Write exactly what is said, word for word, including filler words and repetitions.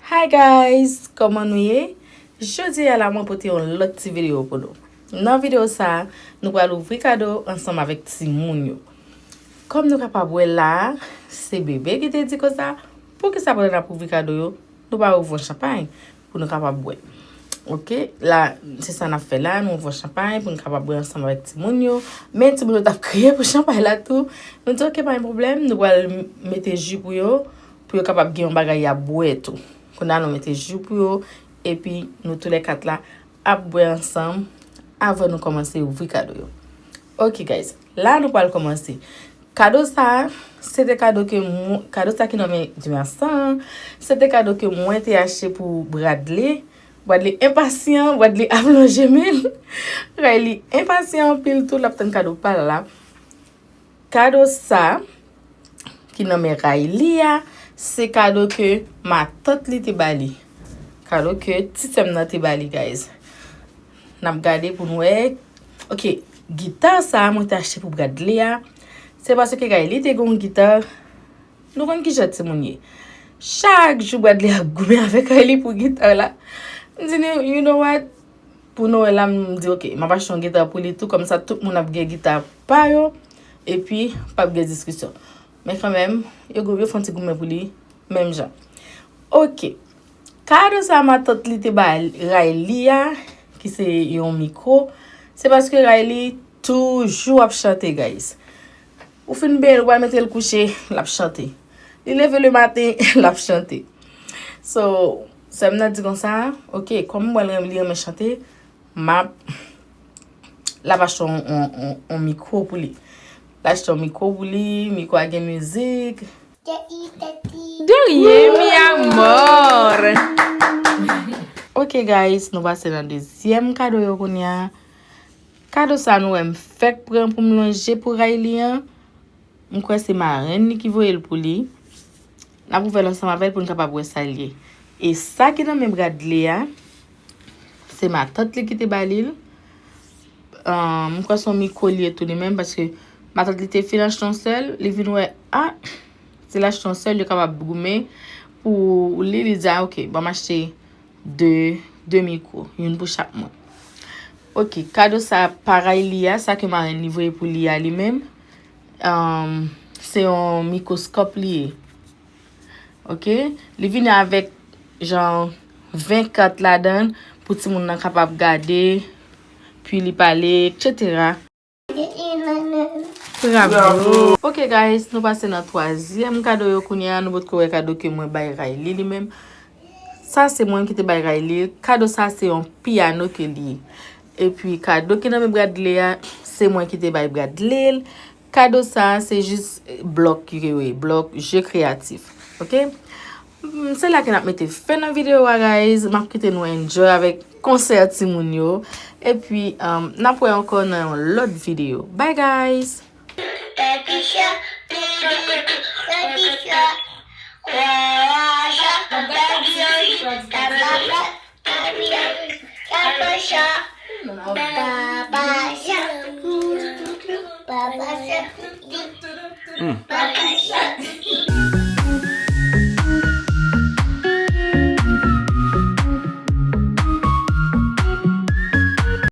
Hi guys, kòman nou ye? Jodi a la mwen pote yon lòt ti videyo pou nou. Nan videyo sa a, nou pral ouvri kado ansanm avèk timoun yo. Kòm nou kapab wè la a, se bebe ki te di konsa, poukisa pandan n ap ouvri kado yo, nou pa ouvri yon chanpay pou nou kapab bwè. Oke, la, se sa n ap fè la, nou ouvri yon chanpay pou nou kapab bwè ansanm avèk timoun yo. Men timoun yo t ap kriye pou chanpay la tou. Nou di, oke, pa gen pwoblèm, nou pral mete ji pou yo, pou yo kapab gen yon bagay y ap bwè tou. Kounye a nou mete ji pou yo, epi nou toulèkat la ap bwè ansanm avan nou kòmanse ouvri kado yo. Oke, guys, la nou pral kòmanse. Kado sa a, se te kado ke mwen, kado sa ki nan men Jimmy an, se te kado ke mwen te achte pou Bradley. Bradley enpasyan, Bradley ap lonje men l. Riley enpasyan anpil tou, l ap tann kado pa l la. Kado sa ki nan men Riley a, se kado ke matant li te ba li. Kado ke ti sè m nan te ba li, guys. N ap gade pou n wè. Oke, gita sa a mwen te achte pou Bradley a, se paske Riley te gen yon gita. Nou konn kijan timoun ye. Chak jou Bradley ap goumen avèk Riley pou gita la. M di nou, you know what? Pou Nwèl la, m di, oke, m ap achte yon gita pou li tou, kòmsa tout moun ap gen gita pa yo, epi p ap gen diskisyon. Men kanmenm, yo, yo fè yon ti goumen pou li, menm jan. Oke. Kado sa matant li te ba Riley a, ki se yon mikwo, se paske Riley toujou ap chante, guys. Ou fin benyen l, ou pral mete l kouche, l ap chante. Li leve le maten, l ap chante. So, sè m nan di konsa, oke, kòm m wè l renmen, li renmen chante, m ap, l ap achte yon, yon, yon, yon mikwo pou li. L achte yon mikwo pou li, mikwo a gen mizik. De rien, mi amor. Oke, guys, nou pase nan dezyèm kado yo kounye a. Kado sa nou wè m fèk pran pou m lonje pou Riley an. M kwè se marenn li ki voye l pou li. N ap ouvè l ansanm avè l pou n kapab wè sa l ye. E sa ki nan men Bradley a, se matant li ki te ba li l. Ahn, m kwè se yon mikwo li ye tou li menm, paske matant li te fin achte yon sèl, li vin wè, a, si l achte yon sèl, yo kapab goumen pou li, li di, a, oke, ban m achte de, de mikwo, youn pou chak moun. Oke, kado sa pa Riley a, sa ke marenn li voye pou li a li menm, ahn, se yon mikwoskòp li ye. Oke? Li vini avèk, jan, ven kat ladan l pou timoun nan kapab gade, pi li pale, etsetera. Bravo! Oke, guys, nou pase nan twazyèm kado yo kounye a. Nou potko wè kado ke mwen bay Riley li menm. Sa se mwen ki te bay Riley. Kado sa se yon pyano ke li ye. Epi kado ki nan men Bradley a, se mwen ki te bay Bradley l. Kado sa se jis blòk yo ye, blòk je kreyatif. Oke? Mm, se la ke n ap mete fen nan videyo a, guys. M ap kite nou enjoy avèk konsè timoun yo. Epi, um, n ap wè ankò nan yon lòt videyo. Bye, guys!